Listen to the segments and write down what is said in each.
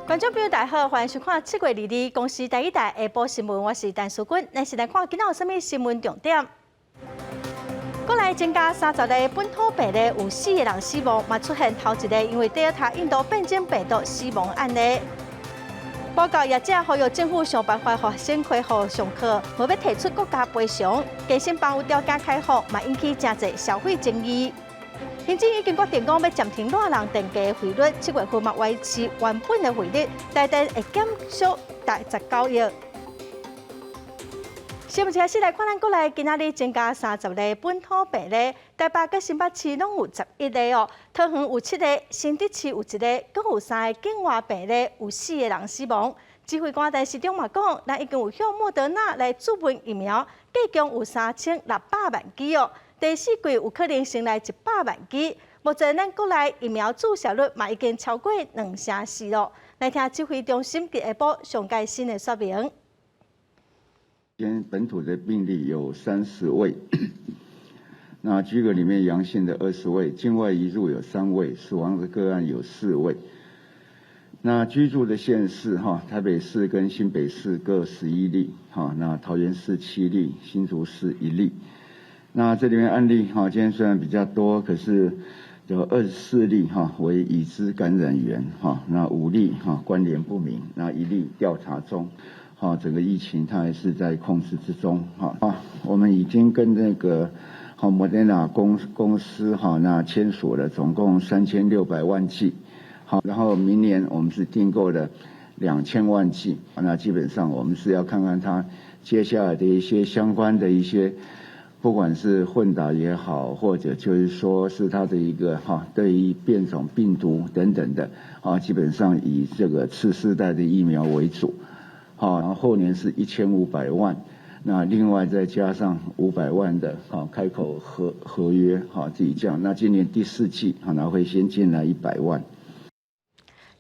觀眾朋友大家好，歡迎收看7月22公視第一台下晡新聞，我是陳淑君。咱先來看今仔有啥物新聞重點。國內增加30例本土病例，有四個人死亡，嘛出現頭一個因為德爾塔印度變種病毒死亡案例。補教業者呼籲政府想辦法予學生恢復上課，無欲提出國家賠償。健身房有條件開放，嘛引起誠濟消費爭議。行政已經決定講欲暫停熱人電價費率，7月份嘛維持原本的費率，台電會減少大19億。新聞開始來看，咱國內今仔日增加30例本土病例，台北佮新北市攏有11例哦，桃園有七個，新竹市有一個，閣有三个境外病例，有四個人死亡。指揮官陳時中嘛講，咱已經有向莫德納來注文疫苗，計共有3600萬劑哦。第四季有可能先來100萬劑。目前咱國內疫苗注射率嘛已經超過兩成四咯。來聽指揮中心佇下晡上蓋新的說明。今天本土的病例有30位，那居隔裡面陽性的20位，境外移入有三位，死亡的個案有四位。那居住的縣市哈，台北市跟新北市各11例，哈，那桃園市七例，新竹市一例。那這裡面案例哈，今天雖然比較多，可是有24例哈為已知感染源哈，那5例哈關聯不明，那1例調查中。哈，整個疫情它還是在控制之中。哈啊，我們已經跟那個好莫德納公司哈，那簽署了總共3600萬劑。好，然後明年我們是訂購了2000萬劑。那基本上我們是要看看它接下來的一些相關的一些，不管是混打也好，或者就是說是它的一個哈，對於變種病毒等等的，啊，基本上以這個次世代的疫苗為主。好，然後後年是1500萬，那另外再加上500萬的啊開口合約，哈自己這樣，那今年第四季可能會先進來100萬。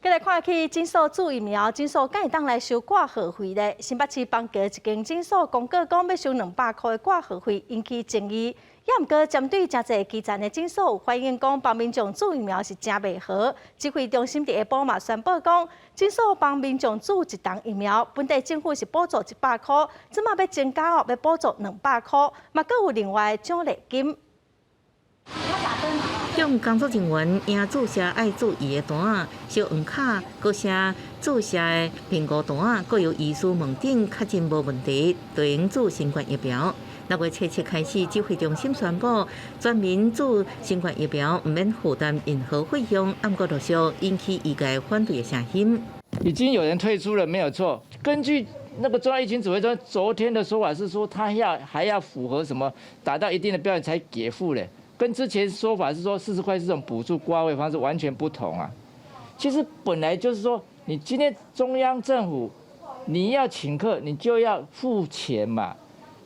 繼來看去診所注疫苗，診所敢會當來收掛號費咧？新北市板橋一間診所公告講欲收200箍的掛號費，引起爭議。也毋過針對誠濟基層的診所有反映講，幫民眾注疫苗是誠袂好。指揮中心佇下晡嘛宣布講，診所幫民眾注一筒疫苗，本地政府是補助100箍，這馬欲增加哦，欲補助200箍，嘛閣有另外獎勵金。向工作人員領注射愛注意的單仔，小黃卡，閣寫注射的評估單仔，閣由醫師問診確認無問題，就用注新冠疫苗。6月7日開始，指揮中心宣布全民注新冠疫苗毋免負擔任何費用，毋過陸續引起醫界反對的聲音。已經有人退出了，沒有錯。根據那個中央疫情指揮中心昨天的說法是說，他要還要符合什麼，達到一定的標準才給付嘞。跟之前說法是說40塊這種補助掛位方式完全不同啊。其實本來就是說，你今天中央政府你要請客，你就要付錢嘛，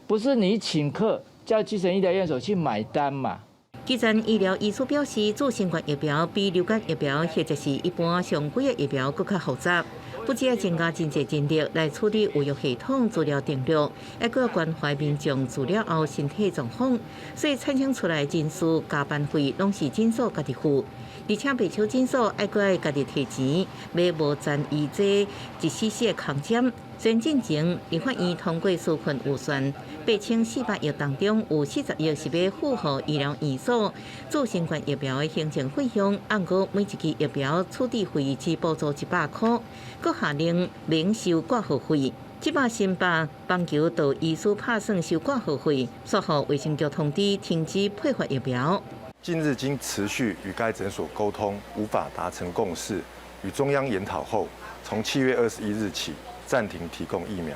不是你請客叫基層醫療院所去買單嘛。基層醫療醫師表示，注新冠疫苗比流感疫苗或者是一般常規的疫苗閣較複雜，不只愛增加真濟人力來處理預約系統資料登錄，還閣關懷民眾注了後身體狀況，所以產生出來診師加班費攏是診所家己付，而且袂少診所愛閣愛家己提錢買無殘餘這一絲絲的空針。雖然進前立法院通過紓困預算，8400億當中有40億是欲付予醫療院所注新冠疫苗的行政費用，毋過每一劑疫苗處置費只補助100箍，閣下令免收掛號費。這擺新北板橋道醫師拍算收掛號費，煞予衛生局通知停止配發疫苗。近日經持續與該診所溝通，無法達成共識，與中央研討後，從7月21日起暫停提供疫苗。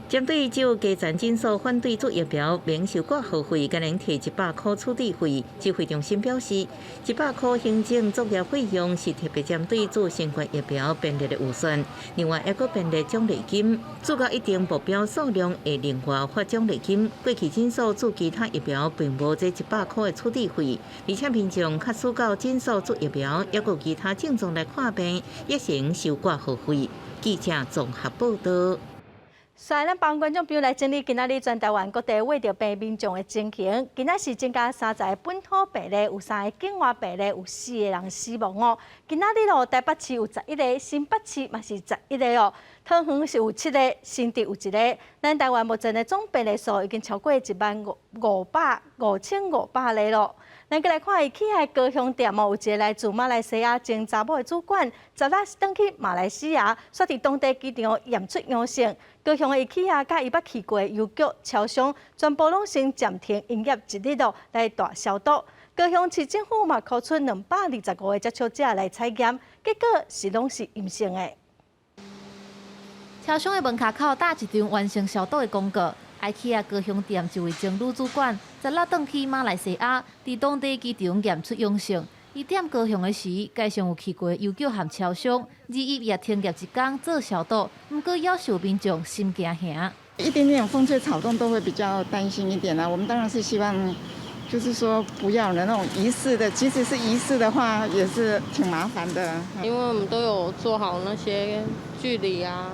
針對只有基層診所反對注疫苗免收掛號費，共人提100箍處置費，指揮中心表示，100箍行政作業費用是特別針對注新冠疫苗編列的預算，另外還閣編列獎勵金，注到一定目標數量會另外發獎勵金。過去診所注其他疫苗並無這100箍的處置費，而且民眾假使到診所注疫苗，抑閣有其他症狀來看病，也是用收掛號費。記者綜合報道。所以咱幫觀眾朋友來整理今仔日全台灣各地穢著病民眾的情形。今仔是增加30個本土病例，有三个境外病例，有四個人死亡哦。今仔日咯，台北市有11個，新北市嘛是十一個哦。桃園是有七個，新竹有一個。咱台灣目前的總病例數已經超過一萬五五百五千五百例咯。咱閣來看 IKEA 的高雄店哦，有一个來自馬來西亞前查某的主管，十六轉去馬來西亞，煞佇當地機場驗出陽性。高雄的 IKEA 佮伊捌去過郵局、超商，全部攏先暫停營業一日咯，來大消毒。高雄市政府嘛，扣出225個接觸者來採檢，結果是攏是陰性的。超商的門跤口貼一張完成消毒的廣告。IKEA 高雄店一位前女主管，十六轉去馬來西亞，佇當地機場驗出陽性。伊踮高雄的時，街上有去過郵局和超商，21也停業一工做消毒，毋過猶是有民眾心驚嚇。一點點風吹草動都會比較擔心一點啦。我們當然是希望，就是說不要那種疑似的，即使是疑似的話，也是挺麻煩的。因為我們都有做好那些距離啊，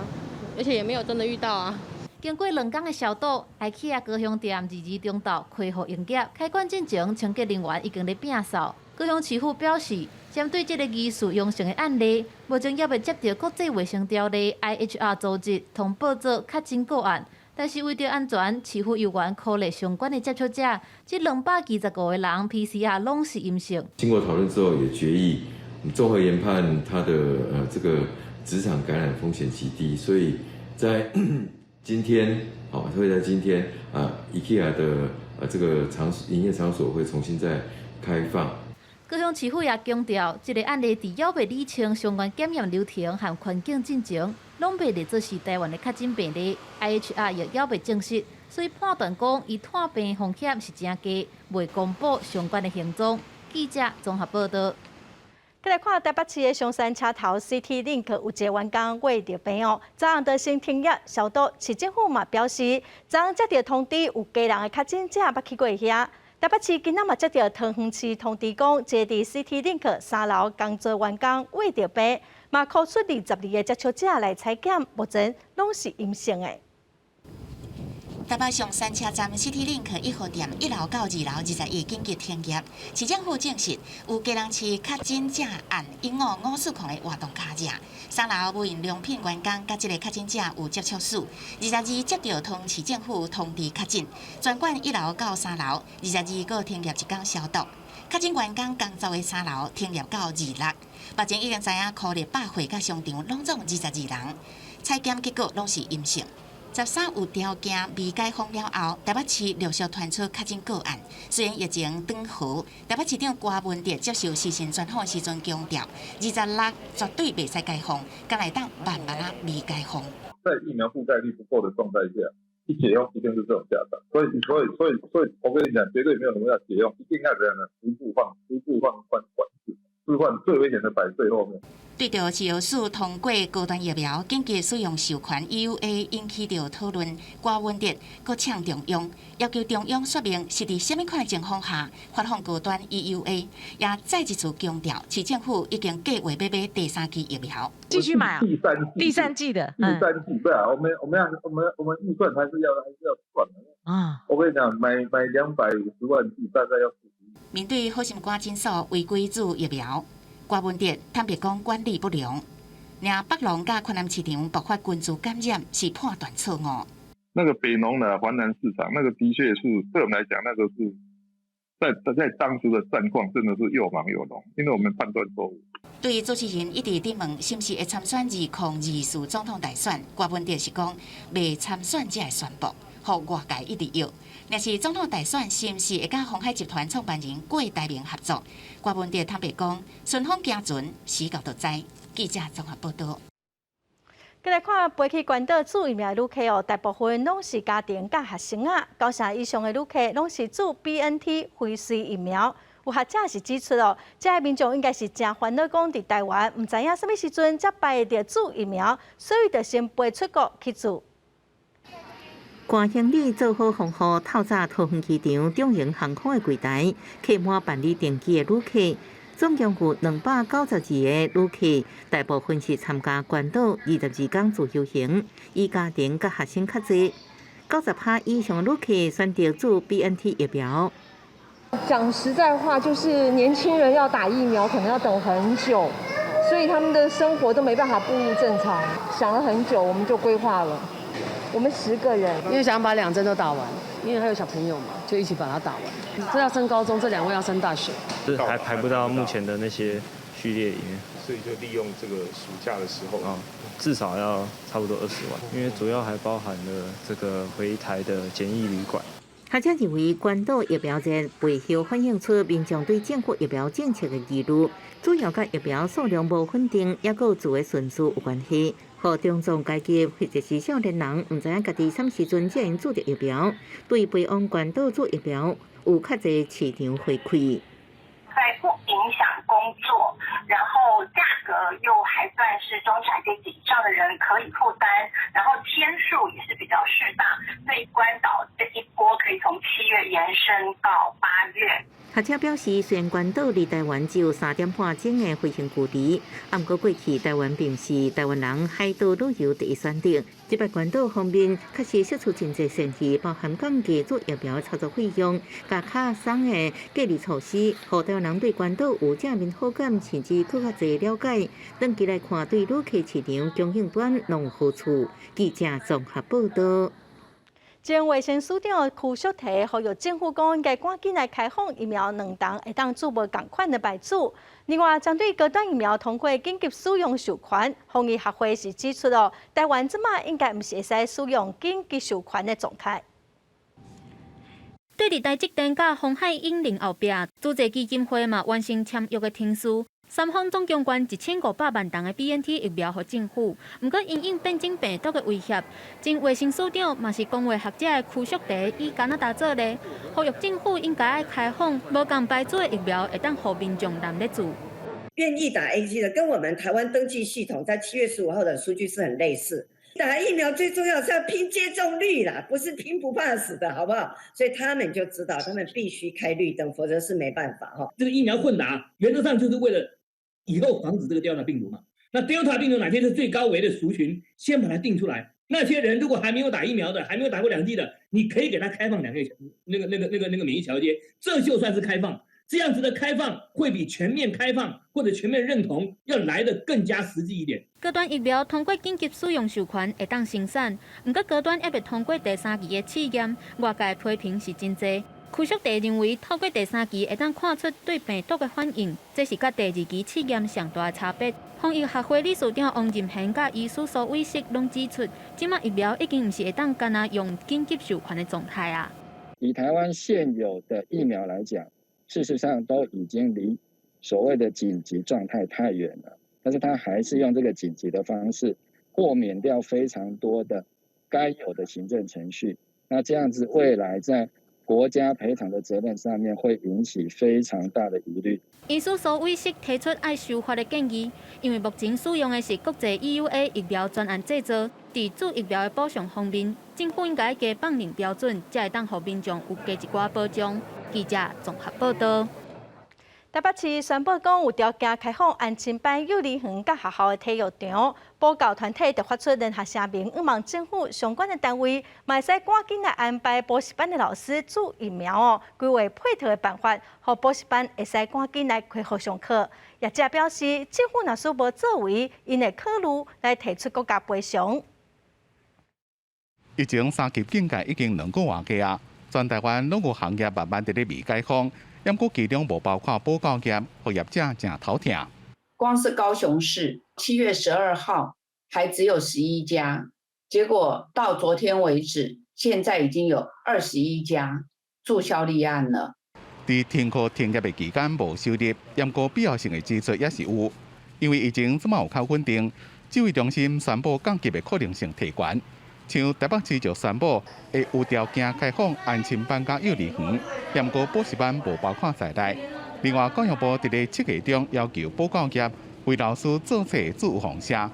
而且也沒有真的遇到啊。經過兩工的消毒，IKEA 高雄店22中晝恢復營業。開館進前，清潔人員已經咧摒掃。高雄市府表示，針對這个疑似陽性的案例，目前猶未接著國際衛生條例 IHR 組織通報做確診個案。但是為著安全，市府猶原考慮相關的接觸者，這225個人 PCR 攏是陰性。經過討論之後，也決議，綜合研判，他的這個職場感染風險極低，所以在今天，好，會在今天啊，IKEA 的這個場營業場所會重新再開放。高雄市府也強調，這个案例佇猶未理清相關檢驗流程和環境進前，攏袂列做是台灣的確診病例，IHR 也猶未證實，所以判斷講伊傳病風險是誠低，未公布相關的行蹤。記者綜合報道。閣來看台北市的松山車頭 CT Link 有一个員工穢著病哦，昨昏就先停業消毒。市政府嘛表示，昨昏接著通知有家人的確診者捌去過遐。台北市今仔嘛接著桃園市通知講，一个佇 CT Link 三樓工作員工穢著病，嘛箍出22個接觸者來採檢，目前攏是陰性的。台北松山車站 City Link 1號店1樓到2樓21緊急停業，市政府證實有基隆市確診者按15540的活動卡者，三樓無印良品員工佮這个確診者有接觸史，22接著桃園市政府通知確診，全館1樓到3樓22閣停業一工消毒，確診員工工作的三樓停業到26，目前已經知影箍入百貨佮商場攏總22人，採檢結果攏是陰性。13有條件未解封了後，台北市陸續傳出確診個案。雖然疫情轉好，台北市長柯文哲接受時事專訪時陣強調，26絕對袂使解封，敢會當慢慢仔微解封。在疫苗覆蓋率不夠的狀態下，一解封一定是這種下場。所以，所以，所以，所以我跟你講，絕對沒有什麼要解封，一定要怎樣呢？逐步放，逐步放寬管制，置換最危險的擺最後面。對著食藥署通過高端疫苗緊急使用授權 EUA 引起著討論，柯文哲閣嗆中央，要求中央說明是佇啥物款的情況下發放高端 EUA，也再一次強調市政府已經計劃欲買第三劑疫苗。繼續買啊！第三劑，第三劑的，第三劑對啊，我們預算還是要算的啊。我跟你講，買250萬劑，大概要40億。面對好心肝診所違規注疫苗，柯文哲坦白講管理不良，爾北農佮環南市場爆發群聚感染是判斷錯誤。那個北農的環南市場，那個的確是對我們來講，那個是在當時的戰況，真的是又忙又亂，因為我們判斷錯誤。對主持人一直佇問，是毋是會參選2024總統大選？柯文哲是講袂參選才會宣布，予外界一直臆。若是總統大選，是毋是會佮鴻海集團創辦人郭台銘合作？柯文哲坦白講，順風行船，時到就知。記者綜合報道。閣來看飛去關島注疫苗的旅客哦，大部分攏是家庭佮學生仔，九成以上的旅客攏是注 BNT 輝瑞疫苗。有學者是指出哦，這个民眾應該是誠煩惱，講佇台灣毋知影啥物時陣才排會著注疫苗，所以就先飛出國去注。攜行李做好防護，透早桃園機場長榮航空的櫃台，客滿辦理登機的旅客，總共有292个旅客，大部分是參加關島22工自由行，以家庭佮學生較濟。90%以上旅客選擇注 BNT 疫苗。講實在話，就是年輕人要打疫苗，可能要等很久，所以他們的生活都沒辦法步入正常。想了很久，我們就規劃了，我們10個人，因為想把兩針都打完，因為還有小朋友嘛，就一起把它打完。這要升高中，這兩位要升大學，是還排不到目前的那些序列裡面，所以就利用這個暑假的時候啊，至少要差不多20萬，因為主要還包含了這個回台的簡易旅館。學者認為，關島疫苗熱背後反映出民眾對政府疫苗政策的疑慮，主要佮疫苗數量無穩定，抑閣注的順序有關係。予中壯階級或者是少年人毋知影家己啥時陣才會注著疫苗，對飛往關島注疫苗有較濟市場回饋。在不影響工作，然後價格又還算是中產階級以上的人可以負擔，然後天數也是比較適當，所以關島這一波可以從7月延伸到8月。學者表示，雖然關島離台灣只有3點半鐘的飛行距離，毋過過去台灣並毋是台灣人海島旅遊第一選擇。這擺關島方面確實釋出真濟善意，包含降低注疫苗操作費用、佮較鬆的隔離措施，予台灣人對關島有正面好感，甚至閣較濟了解。長期來看，對旅客市場供應端攏有好處。記者綜合報道。前衛生署長邱淑媞呼籲政府講應該趕緊來開放疫苗兩筒，會當注無仝款的牌子。另外，針對高端疫苗通過緊急使用授權，防疫學會是指出哦，台灣這擺應該毋是會使使用緊急授權的狀態。對佇台積電佮鴻海永寧後壁，慈濟基金會嘛完成簽約的程序，三方總共捐1500萬筒的 BNT 疫苗予政府。毋過因應變種病毒的威脅，前衛生署長嘛是公衛學者的邱淑媞以加拿大做例，呼籲政府應該愛開放無仝牌子的疫苗，會當予民眾濫咧注。願意打 AZ 的，跟我們台灣登記系統在7月15號的數據是很類似。打疫苗最重要是要拼接種率啦，不是拼不怕死的，好不好？所以他們就知道，他們必須開綠燈，否則是沒辦法哈。這個疫苗混打，原則上就是為了以後防止這個 Delta 病毒嘛。那 Delta 病毒哪些是最高危的族群，先把它定出來。那些人如果還沒有打疫苗的，還沒有打過兩劑的，你可以給他開放兩個那個免疫橋接，這就算是開放。這樣子的開放會比全面開放或者全面認同要來得更加實際一點。高端疫苗通過緊急使用授權會當生產，毋過高端猶未通過第三期的試驗，外界批評是真濟。邱淑媞認為，透過第三期會當看出對病毒的反應，這是佮第二期試驗上大的差別。防疫學會理事長王仁賢佮醫師蘇偉適攏指出，這擺疫苗已經毋是會當干焦用緊急授權的狀態啊。以台灣現有的疫苗來講，事實上都已經離所謂的緊急狀態太遠了，但是他還是用這個緊急的方式豁免掉非常多的該有的行政程序。那這樣子未來在國家賠償的責任上面會引起非常大的疑慮。醫師蘇偉適提出愛修法的建議，因為目前使用的是國際 EUA 疫苗專案製造，佇注疫苗的補償方面，政府應該加放認標準，才會當予民眾有加一寡保障。記者綜合報道。台北市宣布講有條件開放安親班、幼兒園佮學校的體育場，保教團體就發出聯合聲明，向望政府相關的單位，嘛會使趕緊來安排補習班的老師注疫苗哦，規劃配套的辦法，予補習班會使趕緊來恢復上課。業者表示，政府若是無作為，𪜶會考慮來提出國家賠償。疫情三級警戒已經2個外幾啊，全台灣攏有行業慢慢佇咧未解封。毋過其中無包括補教業，予業者誠頭疼。光是高雄市7月12號還只有11家，結果到昨天為止，現在已經有21家註銷立案了。佇停課停業的期間無收入，毋過必要性的支出也是有，因為疫情這擺有較穩定，指揮中心宣布降級的可能性提懸。像台北市就宣布會有條件開放安親班佮幼兒園，毋過補習班無包括在內。另外，教育部佇咧7月中要求補教業為老師做冊注預防針，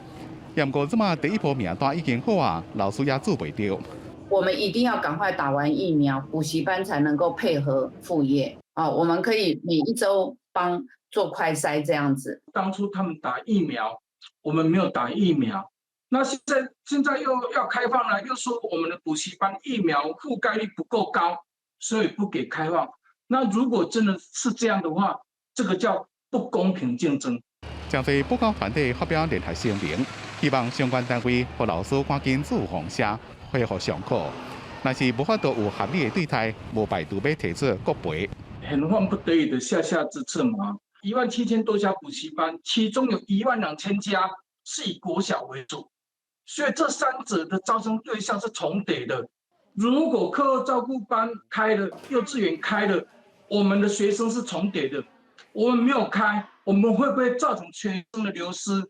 毋過這擺第一波名單已經好啊，老師也注袂著。我們一定要趕快打完疫苗，補習班才能夠配合復業啊！我們可以每一週幫做快篩這樣子。當初他們打疫苗，我們沒有打疫苗。那現在又要開放了，又說我們的補習班疫苗覆蓋率不夠高，所以不給開放。那如果真的是這樣的話，這個叫不公平競爭。真濟補教團體發表聯合聲明，希望相關單位和老師趕緊做防線，恢復上課。若是無法度有合理的對待，無排除欲提出國賠。很萬不得已的下下之策嘛。17000多家補習班，其中有12000家是以國小為主。所以這三者的招生對象是重疊的。如果課後照顧班開了，幼稚園開了，我們的學生是重疊的。我們沒有開，我們會不會造成學生的流失？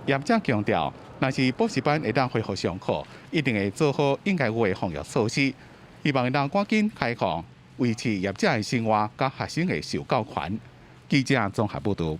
業者強調，若是補習班會當恢復上課，一定會做好應該有的防疫措施，希望會當趕緊開放，維持業者的生活佮學生的受教權。記者綜合報導。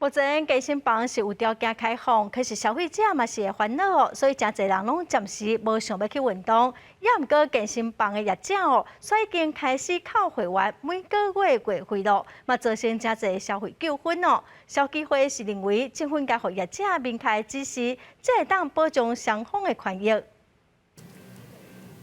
目前健身房是有條件開放，可是消費者嘛是會煩惱哦，所以誠濟人攏暫時無想欲去運動。也毋過健身房的業者哦，所以已經開始扣會員每個月月費囉，嘛造成誠濟消費糾紛哦。消基會是認為政府應該予業者明確指示，才會當保障雙方的權益。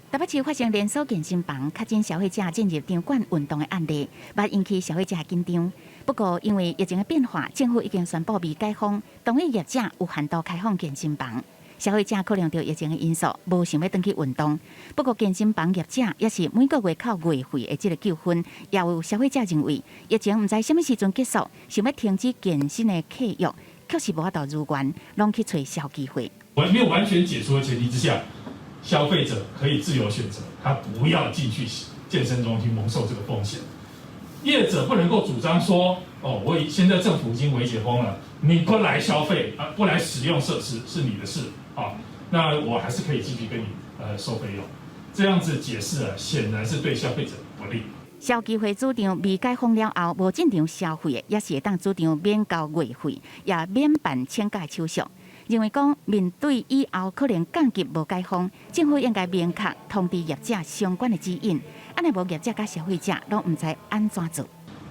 台北市發生連鎖健身房確診消費者進入場館運動的案例，嘛引起消費者緊張。不過，因為疫情的變化，政府已經宣布未解封，同意業者有限度開放健身房。消費者考量著疫情的因素，無想欲轉去運動。不過，健身房業者也是每個月扣月費的這個糾紛，也有消費者認為疫情毋知啥物時陣結束，想欲停止健身的契約，確實無法度如願，攏去揣消基會。完沒有完全解除的前提之下，消費者可以自由選擇，他不要進去健身中心蒙受這個風險。業者不能夠主張說，哦，我現在政府已經微解封了，你不來消費啊，不來使用設施是你的事啊，那我還是可以繼續跟你收費用。這樣子解釋啊，顯然是對消費者不利。消基會主張未解封了後，無進場消費的，也是會當主張免交月費，也免辦請假手續。認為講面對以後可能降級無解封，政府應該明確通知業者相關的指引，按呢無業者佮消費者攏毋知按怎做。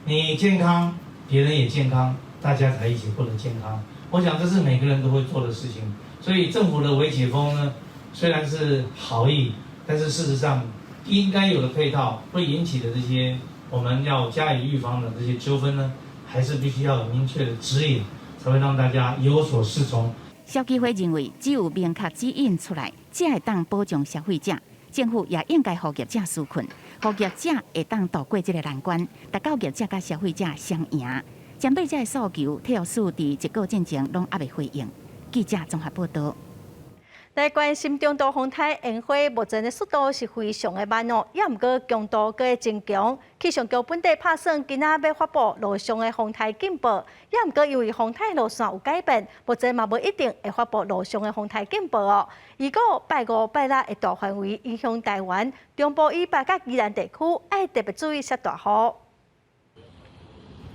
你健康，別人也健康，大家才一起過得健康。我想這是每個人都會做的事情。所以政府的微解封呢，雖然是好意，但是事實上應該有的配套會引起的這些我們要加以預防的這些糾紛呢，還是必須要有明確的指引，才會讓大家有所適從。消基會認為，只有明確指引出來，才會當保障消費者。政府也應該予業者紓困，予業者會當渡過這個難關，達到業者佮消費者雙贏。針對這个訴求，體育署佇一個進前攏猶未回應。記者綜合報導。來關心中度風颱煙花目前的速度是非常的慢哦，也毋過強度閣會增強。氣象局本底拍算今仔欲發布陸上的風颱警報，也毋過由於風颱路線有改變，目前嘛無一定會發布陸上的風颱警報哦。預估拜五、拜六會大範圍影響台灣中部以北佮宜蘭地區，愛特別注意落大雨。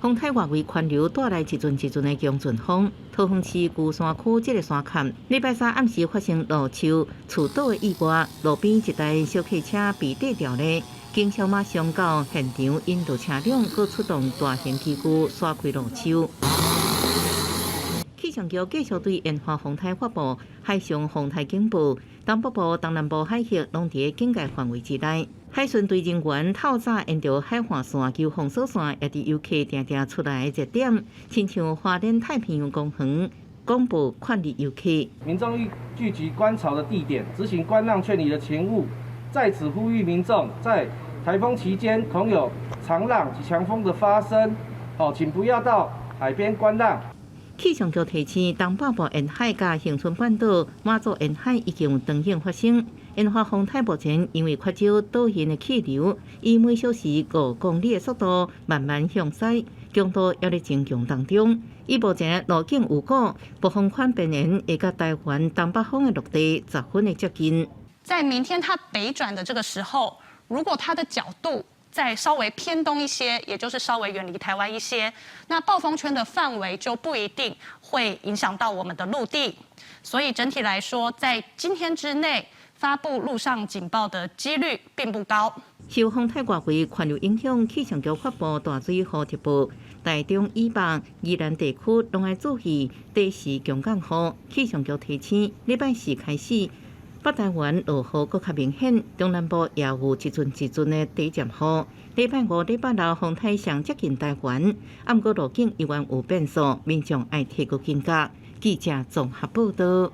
風颱外圍環流帶來一陣一陣的強陣風，桃園市龜山區這个山崁，禮拜三暗時發生路樹厝倒的意外，路邊一台小客車被綴著咧，警消馬上到現場引導車輛，閣出動大型機具刷開路樹。氣象局繼續對煙花風颱發布海上風颱警報，東北部、東南部海域攏佇警戒範圍之內。海巡隊人員透早沿著海岸線及封鎖線，也佇遊客定定出來的熱點，親像花蓮太平洋公園廣播勸喻遊客。民眾欲聚集觀潮的地點，執行觀浪勸離的勤務，在此呼籲民眾，在颱風期間恐有長浪及強風的發生，好，請不要到海邊觀浪。氣象局提醒，東北部沿海佮恆春半島、馬祖沿海已經有長雨發生。煙花風颱目前因為缺少倒行的氣流，以每小時5公里的速度慢慢向西，強度猶咧增強當中。以目前路徑預估，暴風圈邊緣會佮台灣東北方的陸地十分的接近。在明天它北轉的這個時候，如果它的角度再稍微偏東一些，也就是稍微遠離台灣一些，那暴風圈的範圍就不一定會影響到我們的陸地。所以整體來說，在今天之內發布陸上警報的幾率並不高。受風颱外圍環流影響，氣象局發布大水雨特報，台中以北、宜蘭地區攏愛注意短時強降雨。氣象局提醒，禮拜四開始，北台灣落雨閣較明顯，中南部也有一陣一陣的短暫雨。禮拜五、禮拜六風颱上接近台灣，毋過路徑猶原有變數，民眾愛提高警覺。記者綜合報道。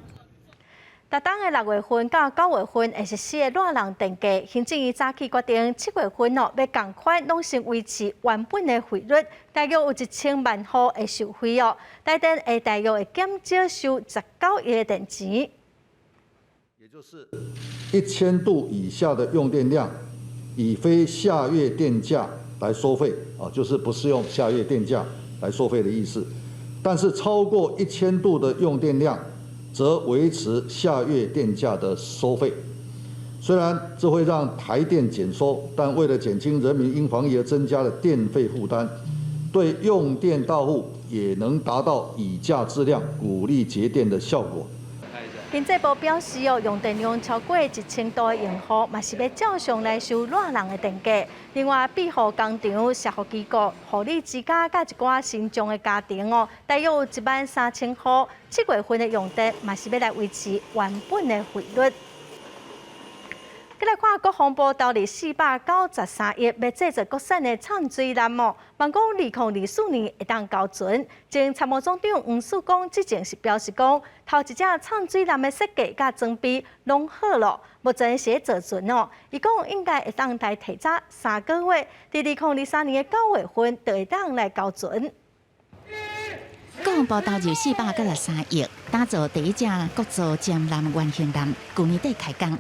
逐冬的六月份到九月份會實施的熱人電價，行政院早起決定7月份哦，欲仝款攏先維持原本的費率，大約有1000萬戶會受惠哦。台電會大約會減少收19億的電錢。也就是1000度以下的用電量，以非夏月電價來收費啊，就是不適用夏月電價來收費的意思。但是超過1000度的用電量，則維持夏月電價的收費。雖然這會讓台電減收，但為了減輕人民因防疫而增加的電費負擔，對用電大戶也能達到以價制量、鼓勵節電的效果。經濟部表示哦，用電量超過1000度的用戶，嘛是欲照常來收熱人的電價。另外，庇護工場、社福機構、護理之家佮一寡身障的家庭哦，大約有1萬3000戶，7月份的用電嘛是欲來維持原本的費率。閣來看國防部投入493億，欲製造國產的泅水艦哦，望講2024年會當交船。前參謀總長黃嗣光之前是表示講，頭一隻泅水艦的設計佮裝備攏好囉，目前是咧造船哦。伊講應該會當來提早3個月，佇2023年的9月份就會當來交船。國防部投入493億，打造第一隻國造潛艦原型艦，舊年底開工。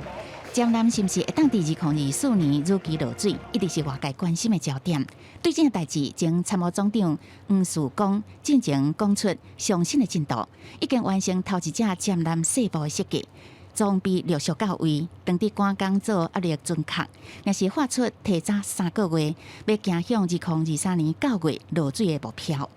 潛艦是毋是會當佇2024年如期落水，一直是外界關心的焦點。對這個代誌，前參謀總長黃嗣光進前講出上新的進度，已經完成頭一隻潛艦細部的設計，裝備陸續到位，當地趕工做壓力準確，若是發出提早3個月，欲行向2023年9月落水的目標。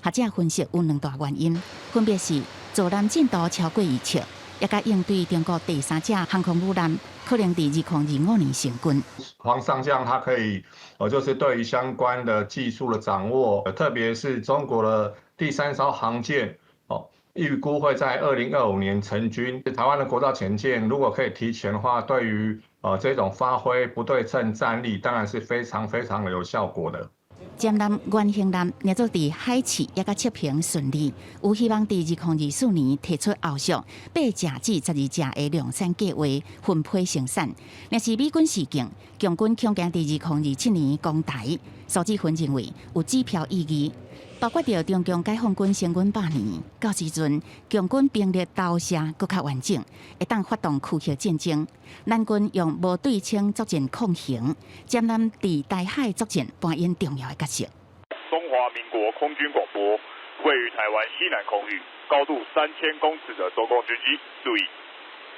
學者分析有兩大原因，分別是造艦進度超過預測，也佮應對中國第三隻航空母艦可能佇2025年成軍。黃上將他可以，就是對於相關的技術的掌握，特別是中國的第三艘航艦，哦，預估會在2025年成軍。台灣的國造潛艦如果可以提前的話，對於這種發揮不對稱戰力，當然是非常非常有效果的。潛艦原型艦捏做佇海試也佮測評順利，有希望佇2024年提出後續8隻至12隻的量產計劃分批生產。若是美軍示警，共軍恐驚佇2027年攻台，蘇志芬認為有指標意義。包括著中共解放軍成軍100年，到時陣共軍兵力投射閣較完整，會當發動區域戰爭。咱軍用無對稱作戰抗衡，潛艦佇台海作戰扮演重要的角色。中華民國空軍廣播，位於台灣西南空域，高度3000公尺的中共軍機，注意，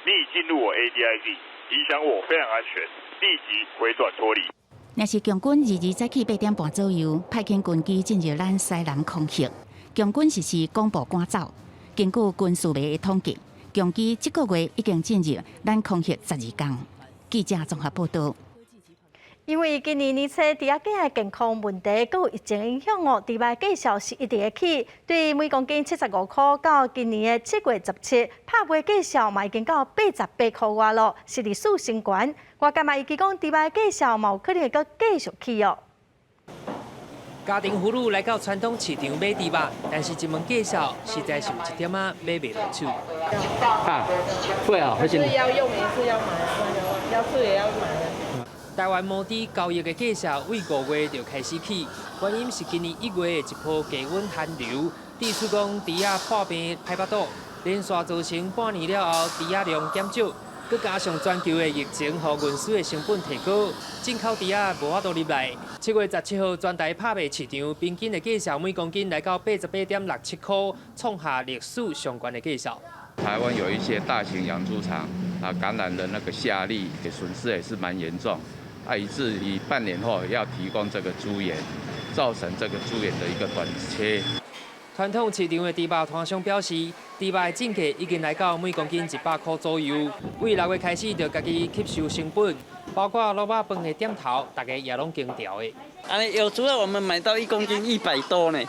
你已進入我 ADIZ，影響我飛行安全，立即回轉脫離。若是共軍二日早起8點半左右，派遣軍機進入咱西南空域，共軍實施廣播趕走。根據軍事媒的統計，共機這個月已經進入咱空域12工。記者綜合報道。因為今年年初豬仔囝的健康問題，閣有疫情影響哦，豬肉價數是一直會起，對每公斤75箍到今年的7月17，拍賣價數嘛已經到88箍外囉，是歷史新高。外界嘛預期講，豬肉價數嘛有可能會閣繼續起哦。家庭婦女來到傳統市場買豬肉，但是一問價數，實在是有一點仔買袂落手。啊，會啊，一次要用，一次要買，要吃也要買。台灣毛豬交易的價數對5月就開始起，原因是今年1月的一波低溫寒流，致使講豬仔破病歹腹肚，連續造成半年了後豬仔量減少，閣加上全球的疫情予運輸的成本提高，進口豬仔無法度入來。7月17號，全台拍賣市場平均的價數每公斤來到88.67箍，創下歷史上懸的價數。台灣有一些大型養豬場啊，感染了那個下痢，損失也是蠻嚴重。啊，以至於半年後要提供這個豬源，造成這個豬源的一個短缺。傳統市場的豬肉攤商表示，豬肉的進價已經來到每公斤100箍左右。為6月開始就家己吸收成本，包括滷肉飯的店頭，大家也攏經調的。按呢，有時候我們買到1公斤100多呢，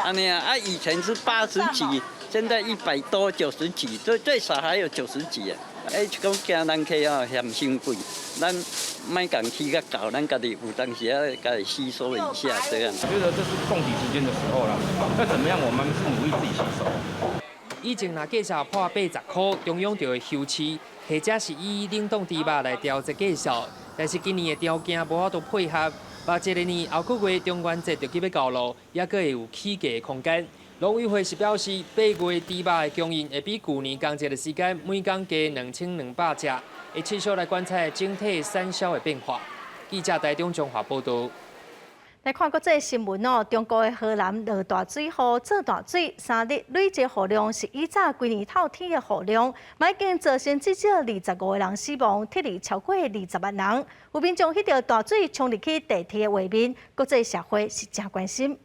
按呢啊，啊以前是80幾，現在100多90幾，最最少還有90幾啊。哎，講驚人客哦嫌傷貴，咱莫共起較高，咱家己有當時啊，家己吸收一下這樣。我覺得這是供給時間的時候了，再怎麼樣，我們是努力自己吸收。以前若價數破80箍，中央就會休市，或者是以冷凍豬肉來調節價數。但是今年的條件無法度配合，目這個年後個月中元節就欲到囉，猶閣會有起價的空間。農委會是表示，8月豬肉的供應會比舊年仝一个時間每公加2200隻，會持續來觀察整體產銷的變化。記者台中中華報道。來看國際新聞哦，中國的河南落大水雨，做大水，3日累計雨量是以早規年透天的雨量，已經造成至少25個人死亡，撤離超過20萬人。有民眾翕著大水衝入去地鐵的畫面，國際社會是誠關心。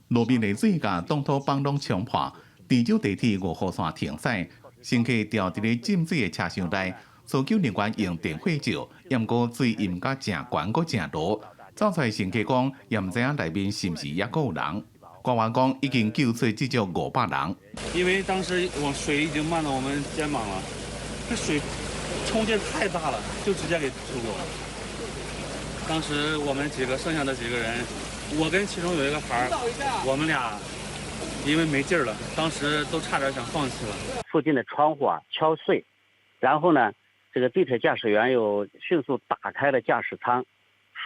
路面的水共擋土板攏衝破，鄭州地鐵5號線停駛，乘客牢佇咧浸水的車廂內，搜救人員用電火照，毋過水淹甲誠懸閣誠濁。走出來乘客講，也毋知影內面是毋是猶閣有人。官員講已經救出至少500人。因為當時我水已經漫到我們肩膀了，這水衝勁太大了，就直接給衝過了。當時我們幾個剩下的幾個人，我跟其中有一個孩兒，我們倆因為沒勁了，當時都差點想放棄了。附近的窗戶啊敲碎，然後呢，這個地鐵駕駛員又迅速打開了駕駛艙，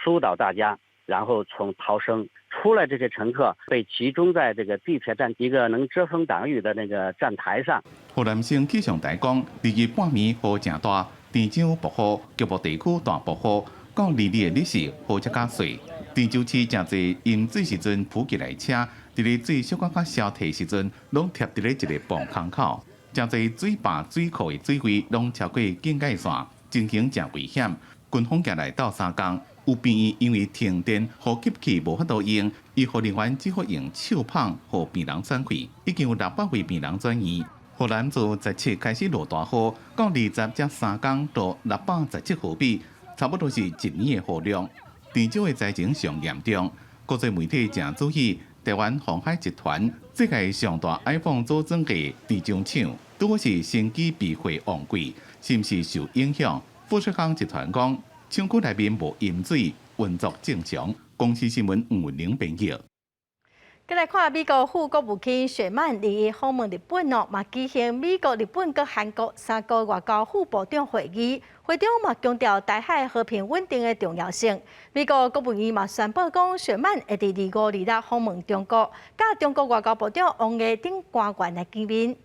疏導大家，然後從逃生出來。這些乘客被集中在這個地鐵站一個能遮風擋雨的那個站台上。河南省氣象台講，2日半暝雨誠大，鄭州暴雨，局部地區大暴雨，到2日的日時雨才較細。鄭州市誠濟淹水時陣浮起來車，佇咧水小可較消退時陣，攏疊佇咧一个磅空口。誠濟水壩水庫的水位攏超過警戒線，情形誠危險。軍方來鬥相共，有病院因為停電，呼吸器無法度用，醫護人員只好用手麭予病人喘氣。已經有600位病人轉院。河南自17開始落大雨，到20才3工落617毫米，差不多是一年的雨量。鄭州的災情上嚴重，國際媒體誠注意台灣鴻海集團世界上大 iPhone 組裝的鄭州廠，拄好是新機備貨旺季，是毋是受影響？富士康集團講，廠區內面無淹水，運作正常。公視新聞吳文玲編譯。再來看美國副國務卿雪曼2日訪問日本哦，嘛舉行美國、日本佮韓國三國外交副部長會議，會中嘛強調台海和平穩定的重要性。美國國務院嘛宣布講，雪曼會佇25、26訪問中國，佮中國外交部長王毅等官員來見面。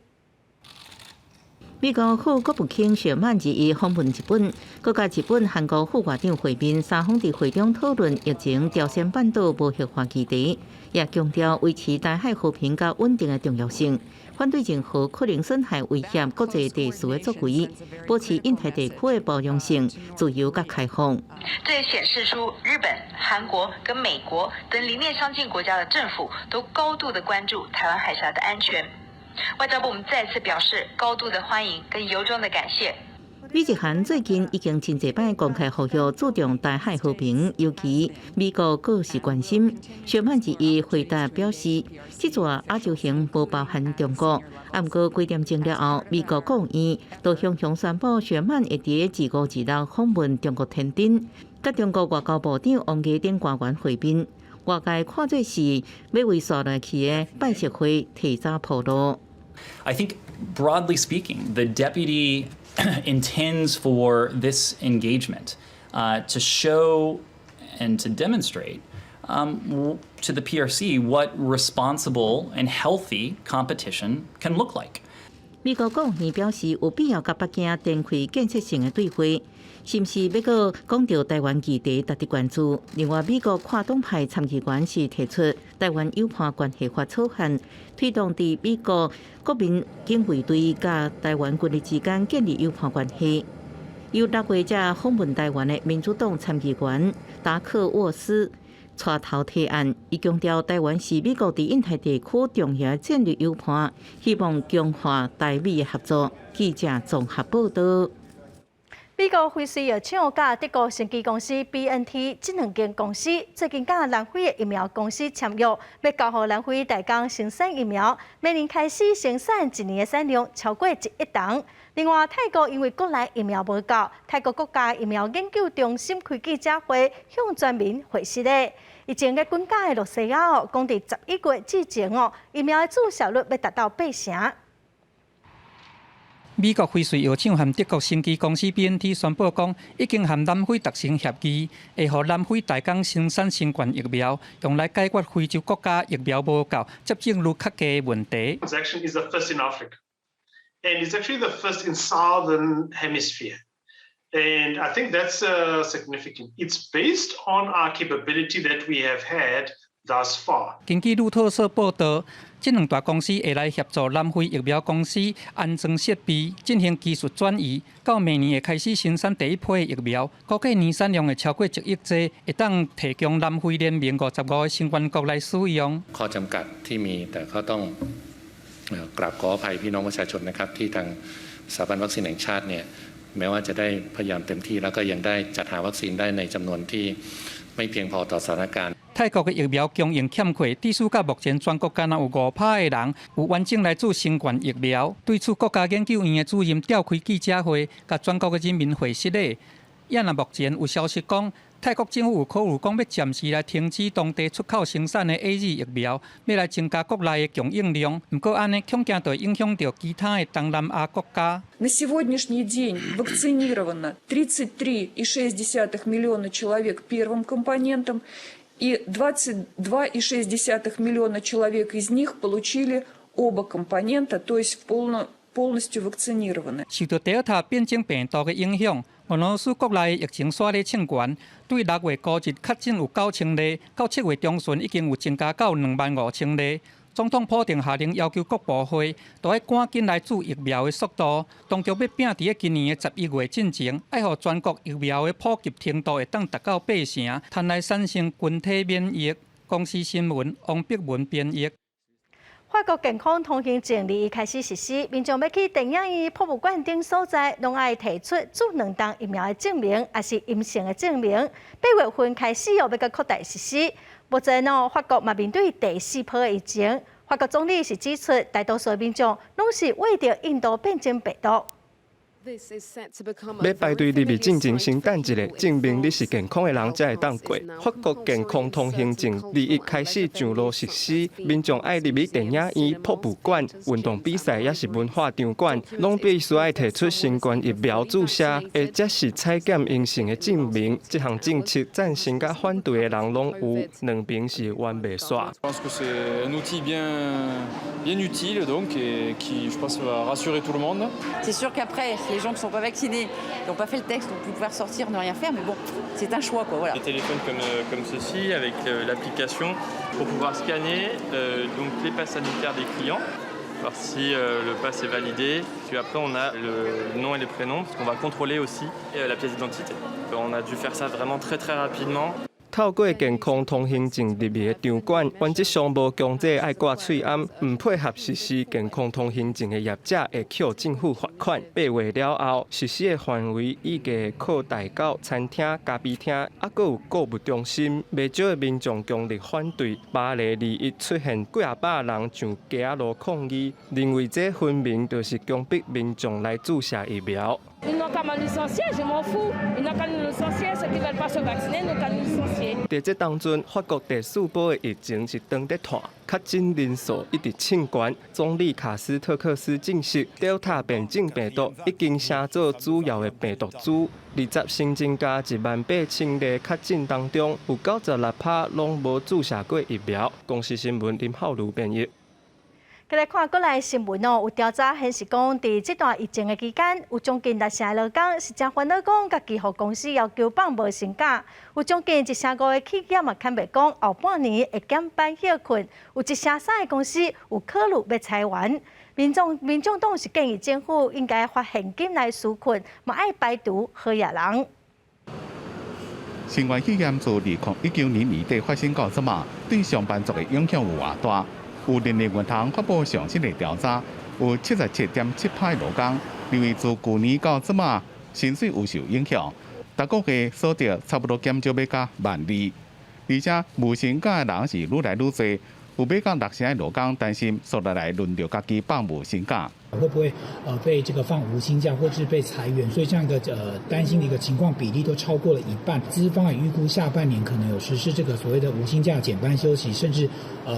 美國副國務卿雪曼2日訪問日本，閣佮日本、韓國副外長會面，三方佇會中討論疫情、朝鮮半島無核化議題，也強調維持台海和平佮穩定的重要性，反對任何可能損害威脅國際秩序的作為，保持印太地區的包容性、自由佮開放。這也顯示出日本、韓國跟美國等理念相近國家的政府都高度的關注台灣海峽的安全。外交部我們再次表示高度的歡迎跟由衷的感謝。美日韓最近已經真濟擺公開呼籲注重台海和平，尤其美國閣是關心。雪曼2日回答表示，這逝亞洲行無包含中國。啊，毋過幾點鐘了後，美國國務院就雄雄宣布雪曼會佇25、26訪問中國天津，佮中國外交部長王毅等官員會面。外界看做是欲為紲落去的拜習會提早鋪路。 I think, broadly speaking, the deputy intends for this engagement to show and to demonstrate to the PRC what responsible and healthy competition can look like. 美國國務院表示，有必要佮北京展開建設性的對話，是毋是欲閣講著台灣議題值得關注？另外，美國跨黨派參議員是提出台灣友伴關係法草案，推動佇美國國民警衛隊佮台灣軍力之間建立友伴關係。由6月才訪問台灣的民主黨參議員達克沃斯，帶頭提案。伊強調台灣是美國佇印太地區重要戰略友伴，希望強化台美的合作。記者綜合報道。美國輝瑞藥廠佮德國生技公司 BNT 這兩間公司最近佮南非的疫苗公司簽約，欲交予南非代工生產疫苗，明年開始生產一年的產量超過1億筒。另外，泰國因為國內疫苗無夠，泰國國家疫苗研究中心開記者會向全民回釋咧。疫情嘅滾價的露西亞哦，講佇11月之前哦，疫苗的注射率欲達到8成。美國輝瑞藥廠和德國生技公司 BNT 宣布講，已經和南非達成協議，會予南非代工生產新冠疫苗，用來解決非洲國家疫苗無夠、接種率較低的問題。 Transaction is the first in Africa, and it's actually the first in Southern Hemisphere. And I think that's significant. It's based on our capability that we have had thus far. 根據路透社報道，這兩大公司會來協助南非疫苗公司安裝設備，進行技術轉移，到明年會開始生產第一批疫苗，估計年產量會超過1億劑，會當提供南非聯盟55個成員國來使用。 ข้อจำกัดที่มีแต่ก็ต้องกราบขออภัยพี่น้องประชาชนนะครับที่ทางสถาบันวัคซีนแห่งชาติเนี่ยแม้ว่าจะได้พยายามเต็มที่แล้วก็ยังได้จัดหาวัคซีนได้ในจำนวนที่ไม่เพียงพอต่อสถานการณ์ 泰國的疫苗供應欠缺，致使到目前全國干焦有5%的人有完整來注新冠疫苗。對此，國家研究院的主任召開記者會，共全國的人民解釋咧。也若目前有消息講，泰國政府有考慮講欲暫時來停止當地出口生產的 AZ 疫苗，欲來增加國內的供應量。毋過按呢，恐驚就會影響著其他的東南亞國家。 На сегодняшний день вакцинировано 33,6 миллиона человек первым компонентом, и 22,6 миллиона человек из них получили оба компонента, то есть полностью вакцинированы. 受到德爾塔變種病毒的影響，俄羅斯國內疫情煞咧衝懸，對6月5日確診有9000例，到7月中旬已經有增加到2萬5千例。總統普丁下令要求各部會都愛趕緊來注疫苗的速度，當局欲拼佇今年的11月進前，愛予全國疫苗的普及程度會當達到8成，通來產生群體免疫。公視新聞王碧文編譯。法國健康通行證21開始實施，民眾欲去電影院、博物館等所在，攏愛提出注兩針疫苗的證明，抑是陰性的證明。8月份開始哦，欲閣擴大實施。目前哦，法國嘛面對第四波的疫情，法國總理是指出，大多數民眾攏是畏著印度變種病毒。欲排隊入去進前，先等一下，證明你是健康的人才會當過。法國健康通行證21開始上路實施，民眾愛入去電影院、博物館、運動比賽，抑是文化場館，攏必須愛提出新冠疫苗注射，或者是採檢陰性的證明。這項政策贊成佮反對的人攏有，兩邊是冤袂煞。 Je pense que c'est un outil bien, bien utile donc et qui, je pense, va rassurer tout le monde. C'est sûr qu'après, les gens qui ne sont pas vaccinés, qui n'ont pas fait le test, vont pouvoir sortir, ne rien faire, mais bon, c'est un choix, quoi, voilà. Des téléphones comme ceci, avec l'application, pour pouvoir scanner donc les passes sanitaires des clients, voir si le pass est validé. Puis après, on a le nom et les prénoms, parce qu'on va contrôler aussi la pièce d'identité. On a dû faire ça vraiment très très rapidement. 透過健康通行證入去的場館，原則上無強制愛掛喙罨，毋配合實施健康通行證的業者會予政府罰款。8月了後，實施的範圍預計擴大到餐廳、咖啡廳，猶閣有購物中心。袂少的民眾強烈反對。巴黎21出現幾仔百人上街仔路抗議，認為這分明就是強迫民眾來注射疫苗。 Ils n'ont qu'à me licencier, je m'en fous. Ils n'ont qu'à nous licencier, ceux qui veulent pas se vacciner, n'ont qu'à nous licencier. 佇這當陣，法國第四波的疫情是當咧湠，確診人數一直衝懸。總理卡斯特克斯證實，Delta 變種病毒已經成做主要的病毒株。20新增加1萬8千例確診當中，有96%攏無注射過疫苗。公視新聞林浩如編譯。繼來看國內新聞哦，有調查顯示講，佇這段疫情的期間，有將近6成的勞工是誠煩惱，講家己予公司要求放無薪假；有將近1成5的企業嘛，坦白講後半年會減班歇睏；有1成3的公司有考慮欲裁員。民眾黨是建議政府應該發現金來紓困，嘛愛排除好額人。新冠肺炎自2019年年底發生到這馬，對上班族的影響有偌大？有人力銀行發布上新的調查，有77.7%勞工認為自舊年到這馬薪水有受影響，逐個月所得差不多減少欲到12,000，而且無薪假的人是愈來愈濟。有欲到六成的勞工擔心，紲落來輪著家己放無薪假。會不會被這個放無薪假，或是被裁員？所以這樣一個擔心的一個情況比例都超過了一半。資方也預估下半年可能有實施這個所謂的無薪假、減班休息，甚至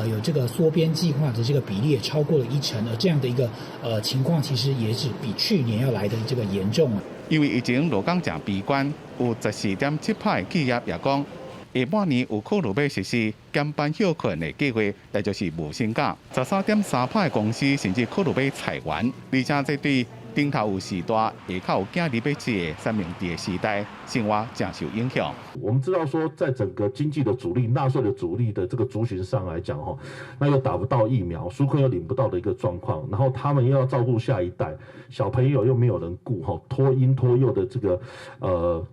有這個縮編計劃的這個比例也超過了一成。而這樣的一個情況，其實也是比去年要來的這個嚴重。因為疫情勞工誠悲觀，有14.7%企業也講，下半年有可能欲實施減班歇睏的計劃，也就是無薪假。13.3%的公司甚至考慮欲裁員，而且這對頂頭有序大，下跤有囝兒欲飼的三明治的時代，生活誠受影響。我們知道說，在整個經濟的主力、納稅的主力的這個族群上來講，吼，那又打不到疫苗，紓困又領不到的一個狀況，然後他們又要照顧下一代，小朋友又沒有人顧，吼，托嬰托幼的這個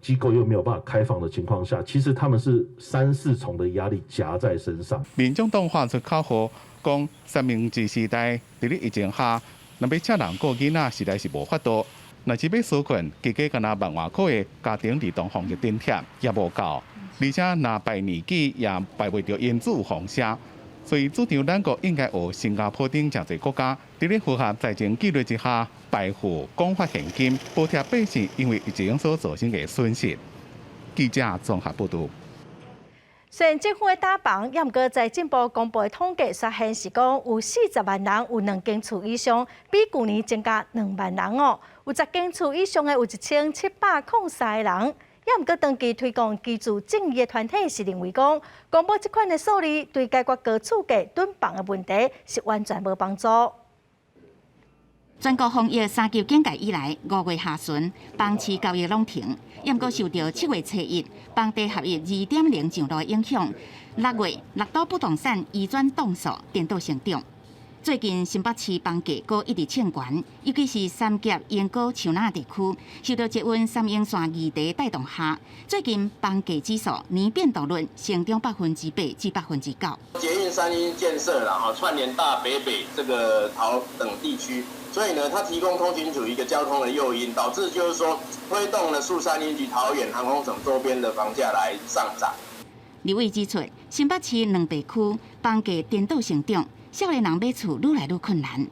機構又沒有辦法開放的情況下，其實他們是三四重的壓力夾在身上。民眾黨發出口號，講三明治時代佇咧疫情下，若欲請人顧囡仔，實在是無法度。若是欲紓困，加加干焦萬外箍的家庭兒童防疫津貼也無夠，而且若拜年季也拜袂著因子有風聲，所以主張咱國應該學新加坡等誠濟國家，佇咧符合財政紀律之下，排付廣發現金，補貼百姓因為疫情所造成的損失。記者綜合報導。雖然政府咧打房，也毋過財政部公布的統計煞顯示講，有40萬人有兩間厝以上，比舊年增加2萬人哦。有10間厝以上的有1703個人，也毋過長期推廣居住正義的團體是認為講，公布這款的數字對解決高厝價囤房的問題是完全無幫助。全國防疫三級警戒以來，5月下旬房市交易攏停，猶毋過受著7月初一房地合一2.0上路的影響，6月六都不動產移轉棟數顛倒成長。最近新北市房價閣一直衝懸，尤其是三峽、鶯歌、樹林地區，受到捷運三鶯線議題帶動下，最近房價指數年變動率成長8%至9%。捷運三鶯建設啦，哈，串聯大北北這個桃等地區，所以呢，它提供通勤族一個交通的誘因，導致就是說推動了樹三鶯及桃園航空城周邊的房價來上漲。立委指出，新北市兩地區房價顛倒成長。少年人買厝愈來愈困難。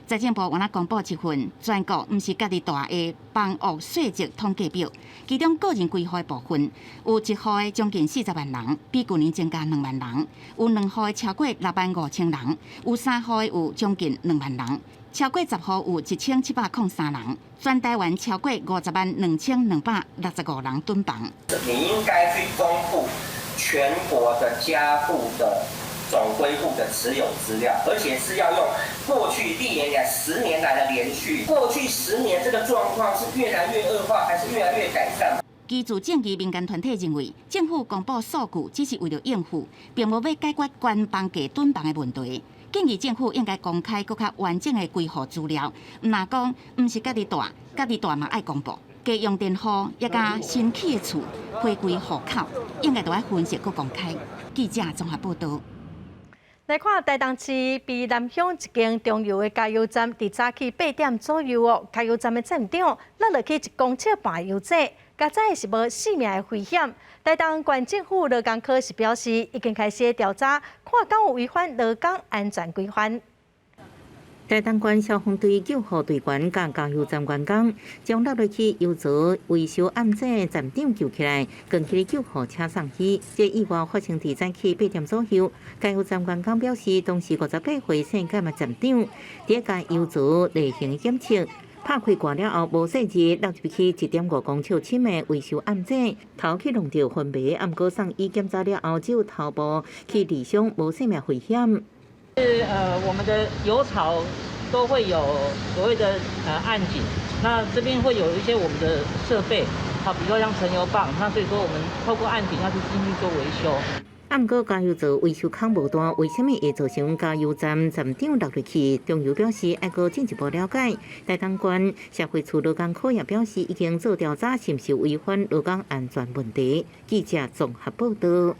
財政部原來公布一份全國毋是家己蹛的房屋稅值統計表，其中個人規戶的部分有一戶的將近40萬人，比舊年增加2萬人；有兩戶的超過6萬5千人，有三戶的有將近2萬人，超過10戶有1703人，全台灣超過502,265人囤房。你應該去公布全國的家戶的總歸戶的持有資料，而且是要用過去歷年來10年來的連續。過去十年這個狀況是越來越惡化，還是越來越改善？居住正義民間團體認為，政府公布數據只是為了應付，並無欲解決懸房價囤房的問題。建議政府應該公開閣較完整的規戶資料，毋若講毋是家己蹛，家己蹛嘛愛公布。家用電戶抑佮新起的厝回歸戶口，應該都愛分析閣公開。記者綜合報導。來看台東市卑南鄉一間中油的加油站，佇早起8點左右哦，加油站的站長落落去1公尺半油井，佳哉是無性命的危險。台東縣政府勞工科是表示，已經開始調查，看敢有違反勞工安全規範。台東縣消防隊救護隊員佮加油站員工，將落落去油槽維修暗井站長救起來，趕去救護車送醫。這意外發生佇早起8點左右。加油站員工表示，當時58歲姓甘的站長佇共油槽例行檢測，拍開蓋了後，無細緻落入去1.5公尺深的維修暗井，頭去弄著昏迷，毋過送醫檢查了後，只有頭部去瘀傷，無性命危險。是我們的油槽都會有所謂的暗井，那這邊會有一些我們的設備，好，比如說像盛油泵，那所以說我們透過暗井要去進去做維修。啊，毋過加油槽維修空無大，為啥物會造成加油站站長落入去？中油表示愛閣進一步了解。台東縣社會處勞工科也表示已經做調查，是毋是違反勞工安全問題。記者綜合報道。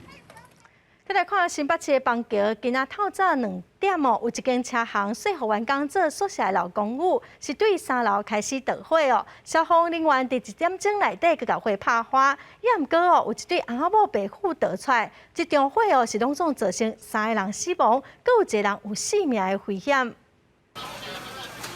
再來看新北市的邦橋，今仔透早2點哦，有一間車行稅務員工做宿舍的老公寓，是對三樓開始著火哦。消防人員佇1點鐘內底去共火拍花，也毋過哦，有一對翁仔某白婦逃出來，這場火哦是攏總造成三個人死亡，閣有一個人有性命的危險。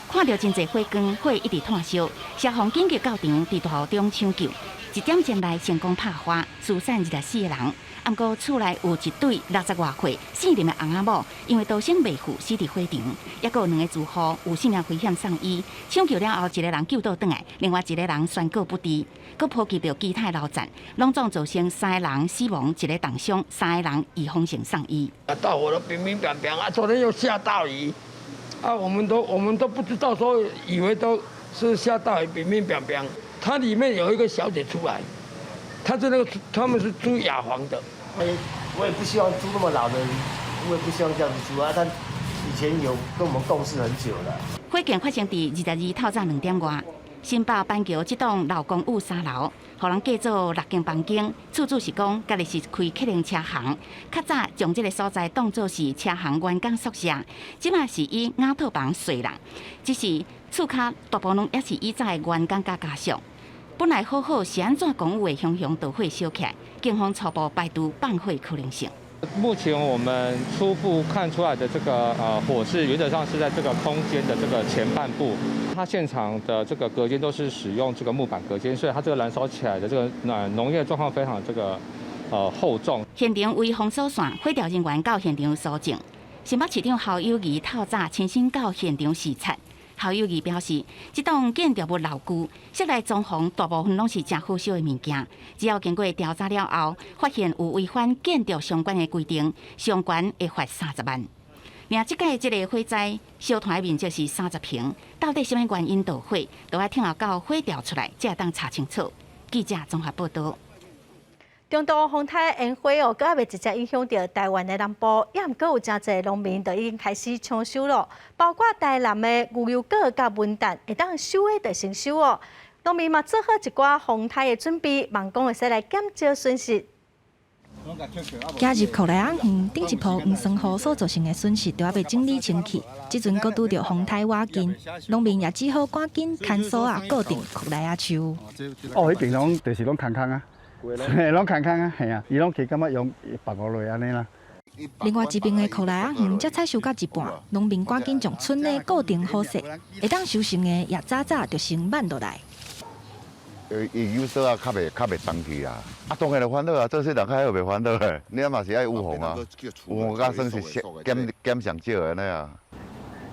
看著真濟火光，火一直湠燒，消防緊急到場，佇大雨中搶救，1點鐘內成功拍花，疏散24個人。毋過厝內有一對60外歲姓林的翁仔某，因為逃生袂赴，死佇火場。抑閣有兩個住戶有性命危險送醫，搶救了後，一個人救倒轉來，另外一個人宣告不治。閣波及著其他樓層，攏總造成三個人死亡，一個重傷，三個人預防性送醫。啊，大火都乒乒乓乓啊！昨天又下大雨，啊，我們都不知道，說以為都是下大雨，乒乒乓乓。它裡面有一個小姐出來，她是那個，他們是租雅房的。我也不希望租那麼老的，我也不希望這樣子租啊。但以前有跟我們共事很久了。火警發生佇22透早2點外，新北板橋這棟老公寓三樓，予人隔做六間房間。厝主是講，家己是開客運車行，較早將這個所在當做是車行員工宿舍，這馬是以瓦套房稅人，只是厝跤大部分也是以前的員工佮家屬。本來好好是按怎公寓會雄雄著火燒起來？警方初步排除放火可能性。目前我們初步看出來的這個火勢，原則上是在這個空間的這個前半部。它現場的這個隔間都是使用這個木板隔間，所以它這個燃燒起來的這個濃煙狀況非常這個厚重。現場圍封鎖線，火調人員到現場搜證。新北市長侯友宜透早親身到現場視察。侯友宜表示，這棟建築物老舊，室內裝潢大部分攏是誠好燒的物件。只要經過調查了後，發現有違反建築相關的規定，上懸會罰30萬。另這擺這個火災燒團的面積是30坪，到底啥物原因導火，都愛聽候到火調出來，才會當查清楚。記者綜合報道。中度風颱煙花哦，閣猶未直接影響著台灣的南部，也毋過有誠濟農民就已經開始搶收咯。包括台南的牛油果佮文旦，會當收的就先收哦。農民嘛做好一寡風颱的準備，望講會使來減少損失。行入克萊仔園，頂一波黃酸雨所造成的損失，都猶未整理清氣。這陣閣拄著風颱倚近，農民也只好趕緊牽索仔固定克萊仔樹。哦，彼邊攏就是攏空空啊，嘿，攏空空啊，嘿啊，伊攏其感覺用放落來按呢啦。另外一邊的克萊仔園才採收到一半，農民趕緊將春的固定好勢，會當收成的也早早就先挽落來。伊有索仔較袂重去啦，啊，當然就煩惱啊，做細人較好袂煩惱嘞。你嘛是愛預防啊，預防甲算是減減上少按呢啊。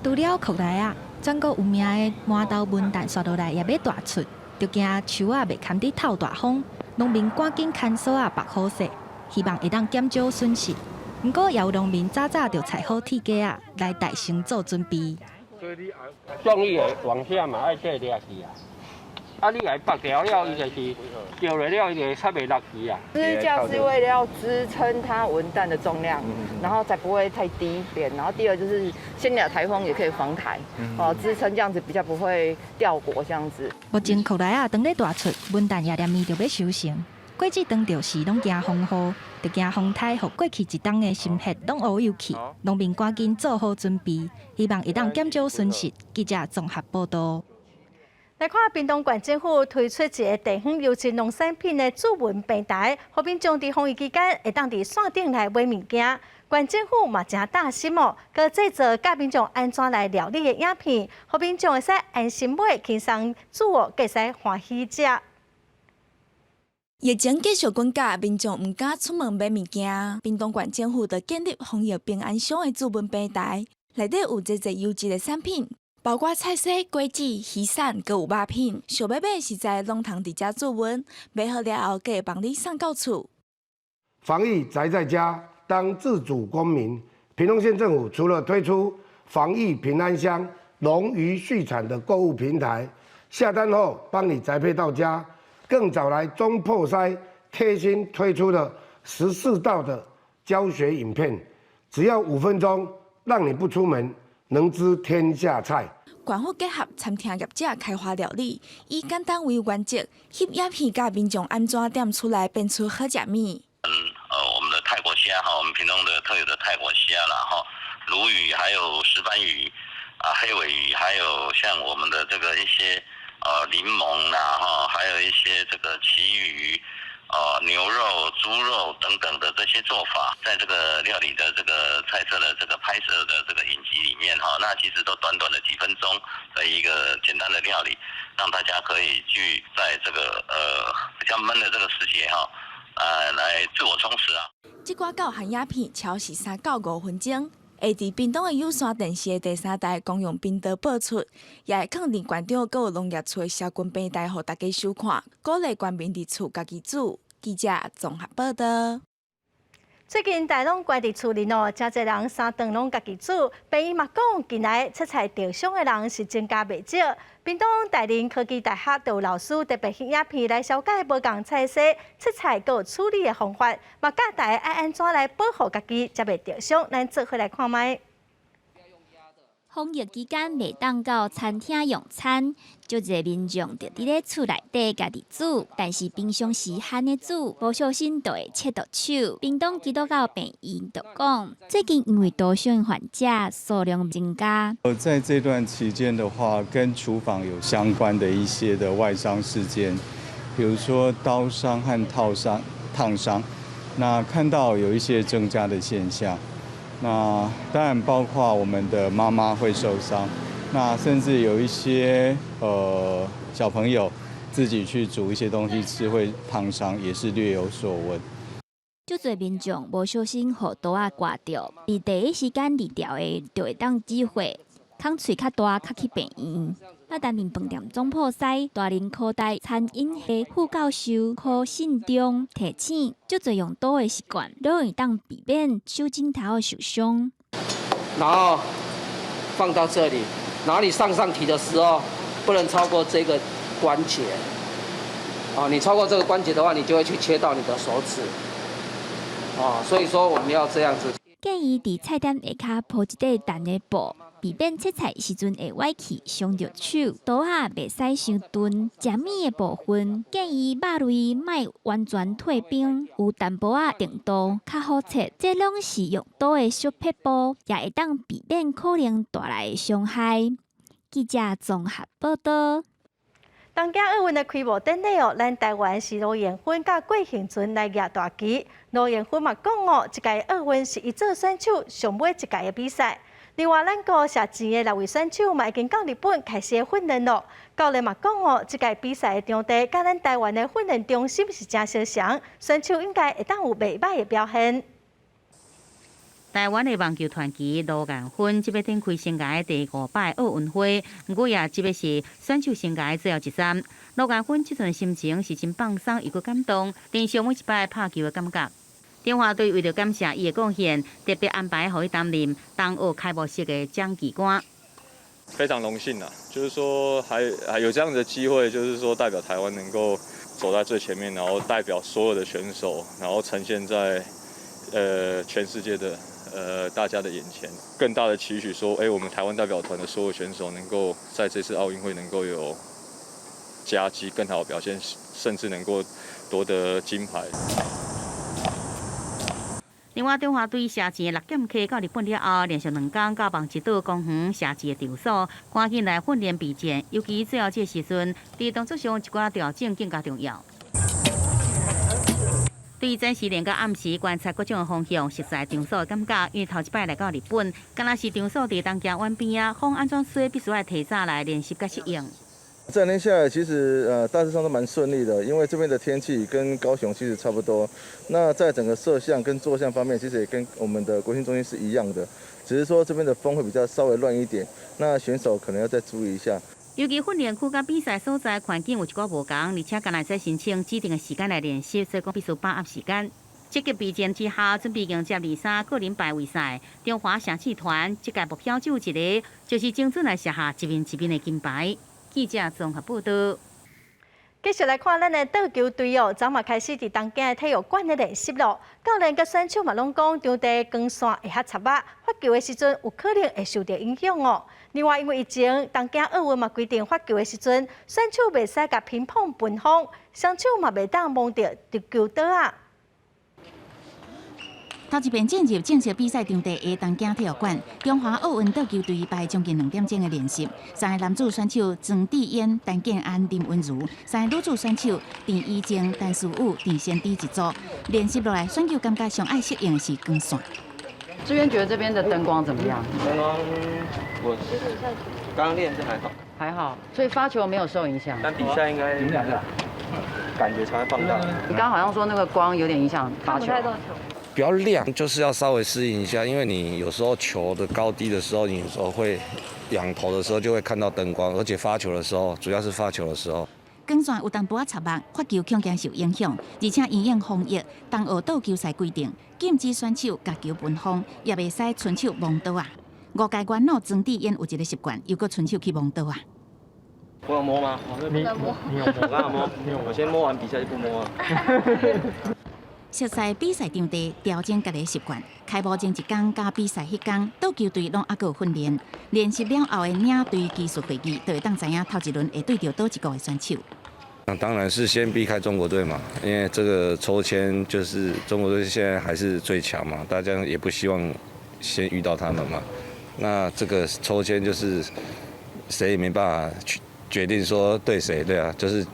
除了克萊仔，全國有名的饃頭文旦煞落來也欲大出，就驚樹仔袂堪得透大風，農民趕緊牽索仔縛好勢，希望會當減少損失。毋過也有農民早早就裁好鐵架仔來代先做準備。終於會往下嘛，愛趯掠去啊！啊，你來縛牢了，伊就是掉落了，伊就較袂落去啊。支架是為了要支撐它文旦的重量，然後才不會太低點。然後第二就是先鳥颱風也可以防台，哦，支撐這樣子比較不會掉果這樣子。目前克萊仔當咧大出，文旦也連綿著欲收成。果子當著時攏驚風雨，就驚風颱予過去一冬的心血攏烏有去。農民趕緊做好準備，希望會當減少損失。記者綜合報道。來看屏東縣政府推出一个地方優質農產品的諮詢平台，予民眾佇防疫期間會當佇線頂來買物件。縣政府嘛誠貼心哦，閣製作教民眾按怎來料理的影片，予民眾會使安心買，輕鬆煮哦，閣會使歡喜食。疫情繼續滾價，民眾毋敢出門買物件。屏東縣政府就建立防疫平安箱的諮詢平台，內底有濟濟優質的產品。包括菜蔬、果子、魚產，閣有肉品。想欲買食材，攏通佇遮諮詢，買好了後，閣會幫你送到厝。防疫宅在家，當自主公民。屏東縣政府除了推出防疫平安箱、農漁畜產的購物平台，下單後幫你宅配到家，更找來中破塞貼心推出了14道的教學影片，只要5分鐘，讓你不出門能知天下菜。縣府結合餐廳業者開發料理，以簡單為原則，翕影片教民眾按怎踮厝內變出好食物。我們的泰國蝦哈，我們屏東的特有的泰國蝦啦哈，鱸魚還有石斑魚啊，黑鮪魚，還有像我們的這個一些檸檬啦哈，還有一些這個旗魚。牛肉、豬肉等等的這些做法，在這個料理的這個菜色的這個拍攝的這個影集裡面哈，那其實都短短的幾分鐘的一個簡單的料理，讓大家可以去在這個比較悶的這個時節哈，來自我充實啊。這寡教學影片超時3到5分鐘，會佇屏東的有線電視的第三台公用頻道播出，也會囥佇縣長閣有農業處的社群平台，予大家收看，鼓勵縣民佇厝家己煮。記者綜合報道。最近大攏關佇厝裡喏，誠濟人三頓攏家己煮。病院嘛講，近來切菜著傷的人是增加袂少。屏東大林科技大學就有老師特別翕影片來紹介無仝菜式切菜閣有處理的方法，嘛教大家愛按怎來保護家己，才袂著傷。咱做伙來看覓。防疫期間袂當到餐廳用餐，足濟民眾就佇咧厝內底家己煮，但是平常時按呢煮，無小心就會切著手。屏東基督教病院就講，最近因為刀傷患者數量增加。在這段期間的話，跟廚房有相關的一些的外傷事件，比如說刀傷和燙傷、燙傷，那看到有一些增加的現象。那當然包括我們的媽媽會受傷，那甚至有一些小朋友自己去煮一些東西吃會燙傷，也是略有所聞。足濟民眾無小心予刀仔割著，佇第一時間治療的就會當止血，空喙較大，較去病院。啊，擔任飯店總鋪師、大林科大餐飲系副教授柯信中提醒，足濟用刀的習慣，攏會當避免手指頭受傷。然後放到這裡，然後你上上提的時候，不能超過這個關節。哦，你超過這個關節的話，你就會去切到你的手指。哦，所以說我們要這樣子。建議佇菜店下跤鋪一塊重的布，避免切菜時陣會歪去傷著手。刀仔袂使傷鈍，食物的部分建議肉類莫完全退冰，有淡薄仔硬度較好切。這攏是用刀的小撇步，也會當避免可能帶來的傷害。記者綜合報道。東京奧運的開幕典禮哦，咱台灣是盧彥芬佮郭婞淳來舉大旗。盧彥芬嘛講哦，這屆奧運是伊做選手上尾一屆的比賽。另外，咱國射箭的六位選手嘛已經到日本開始訓練咯。教練嘛講哦，這屆比賽的場地佮咱台灣的訓練中心是誠相像，選手應該會當有袂䆀的表現。台灣的網球傳奇盧彥芬，這欲展開生涯第五擺奧運會，毋過也這欲是選手生涯最後一站。盧彥芬這陣心情是真放鬆又閣感動，珍惜每一擺拍球的感覺。中華隊為著感謝伊的貢獻，特別安排予伊擔任東奧開幕式的掌旗官。非常榮幸啊，就是說還有這樣的機會，就是說代表台灣能夠走在最前面，然後代表所有的選手，然後呈現在全世界的大家的眼前。更大的期許說，我們台灣代表團的所有選手能夠在這次奧運會能夠有佳績、更好的表現，甚至能夠奪得金牌。另外，中華隊射箭的六劍客到日本了後，連續兩工到網之島公園射箭的場所，趕緊來訓練備戰。尤其最後這個時陣，佇動作上一寡調整更加重要。對早時練到暗時觀察各種的風向，熟悉場所的感覺。因為頭一擺來到日本，敢若是場所佇東京灣邊仔，風按怎吹，必須愛提早來練習佮適應。這兩天下來，其實大致上都蠻順利的，因為這邊的天氣跟高雄其實差不多。那在整個攝像跟坐向方面，其實也跟我們的國訓中心是一樣的，只是說這邊的風會比較稍微亂一點，那選手可能要再注意一下。尤其訓練區佮比賽所在環境有一寡無仝，而且敢若會使申請指定的時間來練習，所以講必須把握時間。積極備戰之下，準備迎接23個人排位賽。中華射箭團這屆目標只有一個，就是精準來射下一面一面的金牌。記者綜合報道。繼續來看咱的桌球隊哦，昨嘛開始佇東京的體育館咧練習咯。教練佮選手嘛攏講，場地光線會較插目，發球的時陣有可能會受著影響哦。另外，因為疫情，東京奧運嘛規定發球的時陣，選手袂使共乒乓分風，雙手嘛袂當摸著投球桌仔。頭一遍進入正式比賽場地的東京體育館，中華奧運桌球隊排將近2點鐘的練習。三个男子選手莊智淵、陳建安、林昀儒，三个女子選手鄭怡靜、陳思羽、鄭先知一組練習落來，選手感覺上愛適應的是光線。志淵覺得這邊的燈光怎麼樣？燈光我剛練是還好，還好，所以發球沒有受影響。但比賽應該你們兩個感覺才會放大。你剛剛好像說那個光有點影響發球。比較亮，就是要稍微適應一下，因為你有時候球的高低的時候，你有時候會仰頭的時候就會看到燈光，而且發球的時候，主要是發球的時候。光線有淡薄仔插目，發球恐驚受影響，而且因應防疫，東奧桌球賽規定禁止選手共球分風，也袂使伸手摸桌仔。五屆元老莊智淵有一个習慣，又閣伸手去摸桌仔。我有摸嗎？你你有摸？我有摸。我先摸完比賽就不摸了。熟悉比賽場地，調整家己習慣。開幕前一工佮比賽彼工，桌球隊攏猶閣有訓練。練習了後的領隊技術會議，就會當知影頭一輪會對著佗一國的選手。那當然是先避開中國隊嘛，因為這個抽籤就是中國隊現在還是最強嘛，大家也不希望先遇到他們嘛。那這個抽籤就是誰也沒辦法去決定說對誰，對啊，就是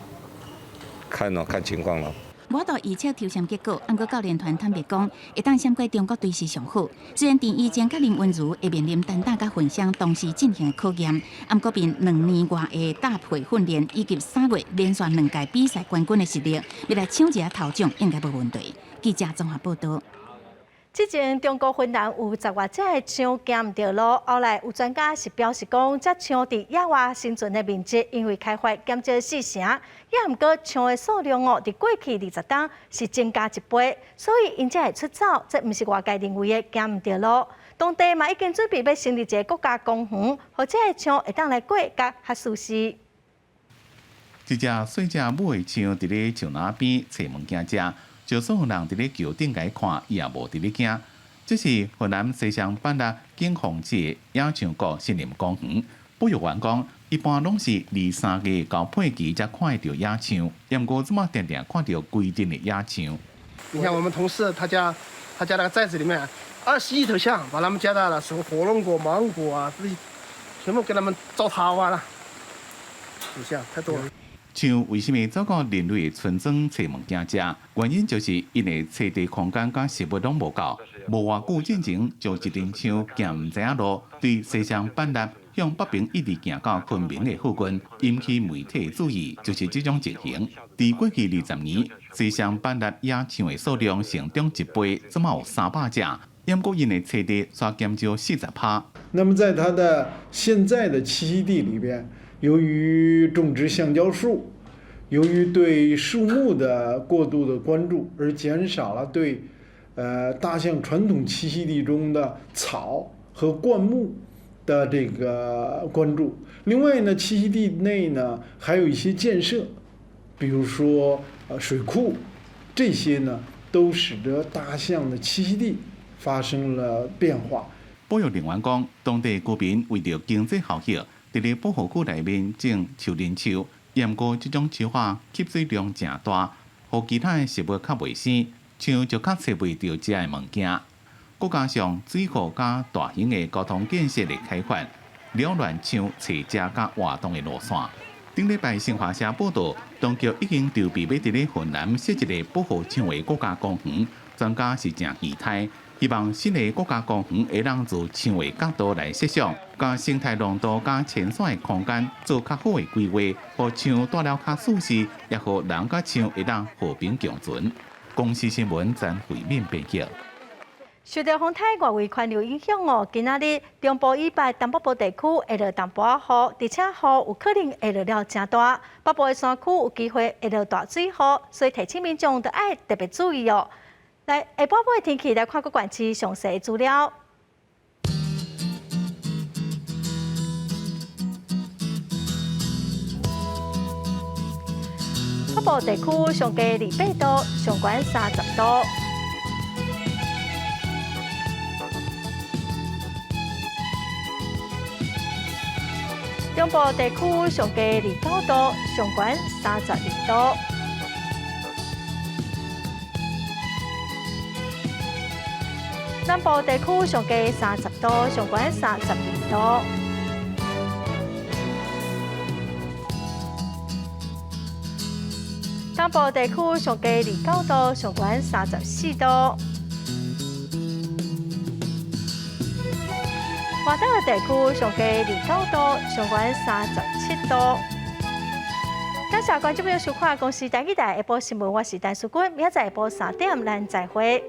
看咯，看情況咯。無法度預測抽籤結果，毋過教練團坦白講，會當閃過中國隊是上好。雖然鄭怡靜佮林昀儒會面臨單打佮混雙同時進行的考驗，毋過憑2年外的搭配訓練以及3月連續兩屆比賽冠軍的實力，欲來搶一下頭獎應該無問題。記者綜合報導。之前中國雲南有十外隻的象行毋著路，後來有專家是表示講，這象佇野外生存的面積因為開發減少四成，也毋過象的數量哦，佇過去20冬是增加一倍，所以𪜶才會出走，這毋是外界認為的行毋著路。當地嘛已經準備欲成立一个國家公園，予這个象會當來過較較舒適。一隻細隻母的象佇咧樹林邊揣物件食。就算有人佇咧橋頂共伊看，伊也無佇咧驚。這是雲南西雙版納景洪市的野象谷森林公園。保育員講，一般攏是二三月交配期才看會著野象，毋過這馬定定看著規陣的野象。你看我們同事他家那個寨子裡面，21頭象，把他們家的什麼火龍果、芒果啊，這些全部給他們糟蹋完了。鼠象太多了。象為啥物走到人類的村莊揣物件食？原因就是𪜶的棲地空間佮食物攏無夠。無偌久進前，就一陣象行毋知影路，對西雙版納向北邊一直行到昆明的附近，引起媒體的注意，就是這種情形。佇過去20年，西雙版納野象的數量成長一倍，這馬有300隻，毋過𪜶的棲地煞減少40%。那麼在它的現在的棲息地裡邊，由於種植橡膠樹，由於對樹木的過度的關注，而減少了對，大象傳統棲息地中的草和灌木的這個關注。另外呢，棲息地內呢還有一些建設，比如說水庫，這些呢都使得大象的棲息地發生了變化。保育人員講，當地居民為著經濟效益，佇咧保護區內面種樹林樹，毋過這種樹仔吸水量誠大，予其他的植物較袂生，象就較揣袂著食的物件。閣加上水庫佮大型的交通建設的開發，擾亂象揣食佮活動的路線。頂禮拜新華社報導，當局已經籌備欲佇咧雲南設一个保護象的國家公園，專家是誠期待，希望新的國家公園會當從象的角度來設想，將生態廊道佮遷徙的空間做較好的規劃，予象蹛了較舒適，也予人佮象會當和平共存。公視新聞曾慧敏編輯。受著風颱外圍環流影響哦，今仔日中部以北、東北部地區會落淡薄仔雨，而且雨有可能會落了誠大。北部的山區有機會會落大水雨，所以提醒民眾著愛特別注意哦。來，下晡晡的天氣來看各縣市詳細資料。北部地區上低28度，上懸30度。中部地區上低29度，上懸32度。南部地區上低30度，上懸32度。東部地區上低29度，上懸34度。外島地區上低29度，上懸37度。感謝觀眾朋友收看《公視台語台》下晡新聞，我是陳淑君，明仔載下晡3點咱再會。